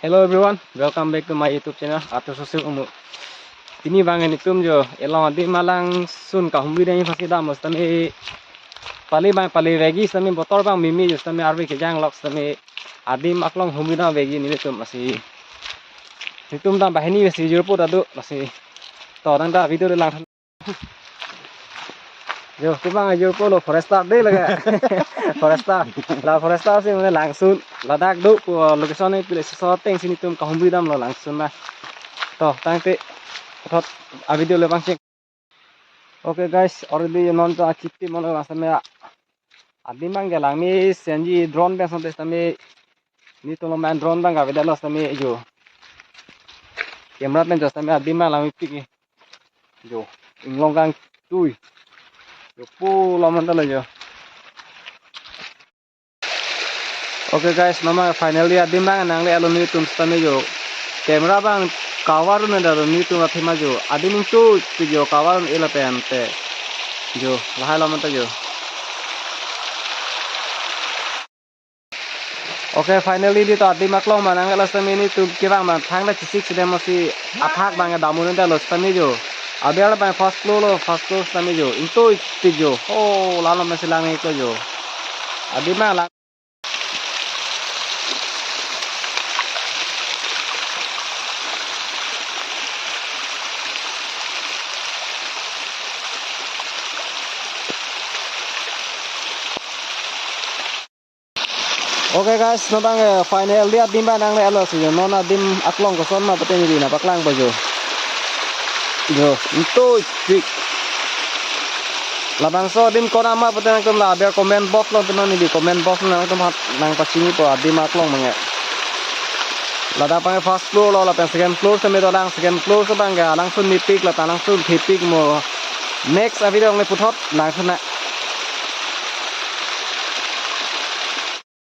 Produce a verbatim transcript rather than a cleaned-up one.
Hello everyone, welcome back to my YouTube channel, Arthur Sosik Umu. Pini abang nelitum jo, elong adim alangsun kahumri dam aphansi damlo sitame, pali abang pali vekji sitame, botor abang mimi jo sitame, arve kejang lok sitame, adim aklong humri dam vekji nelitum lasi. Nelitum dam banghini si jirpo ta do lasi. To, nang ta video le lang. Jo, kevang ajirpo lo, forester de lake. Forester. La forester si mane langsun. Ladak do pu location ni pile so teng si nelitum kahumri damlo langsun na. To, tangte thot a video le pangcheng. Okay guys, already non ta akiti mono langsun ya. Adim abang ke langme senji drone abang sante sitame. Nelitum lo main drone abang kavedetlo sitame jo. Camera pen jo sitame adim abang langmepik. Jo, inglong kangtui. Jo, pu lo man ta lo jo. Okay guys, non abang finally adim abang nanglelo nelitum sitame jo. Camera abang cover un-edetlo nelitum athema jo. Adim ingtuipik jo cover un-e lapen te. Jo, lahai lo man ta jo. Okay, finally nelitum adim aklong abang nanglelo sitame nelitum kevang abang thangta chesik si dam lasi athak abang dam un-edetlo sitame jo. Aber abang first floor lo, first floor sitame jo. Ingtuipik jo. Oh, lalo mesi lang-iklo jo. Adim abang lang. Okay guys, non abang, eh, finally adim abang nanglelo si jo. Non adim aklong koson ma pute neli nangpaklangpo jo. Jo, ingtuipik. Labangso adim konat ma pute nangtum la aber comment box along pinon, neli comment box along nangtum hat nangpachinipo adim aklong abang ke. Ladak abang first floor lo lapen second floor sitame dolang, second floor abang ke alangsun mepik lapen alangsun thepik mo. Next a video along le puthot langsun na.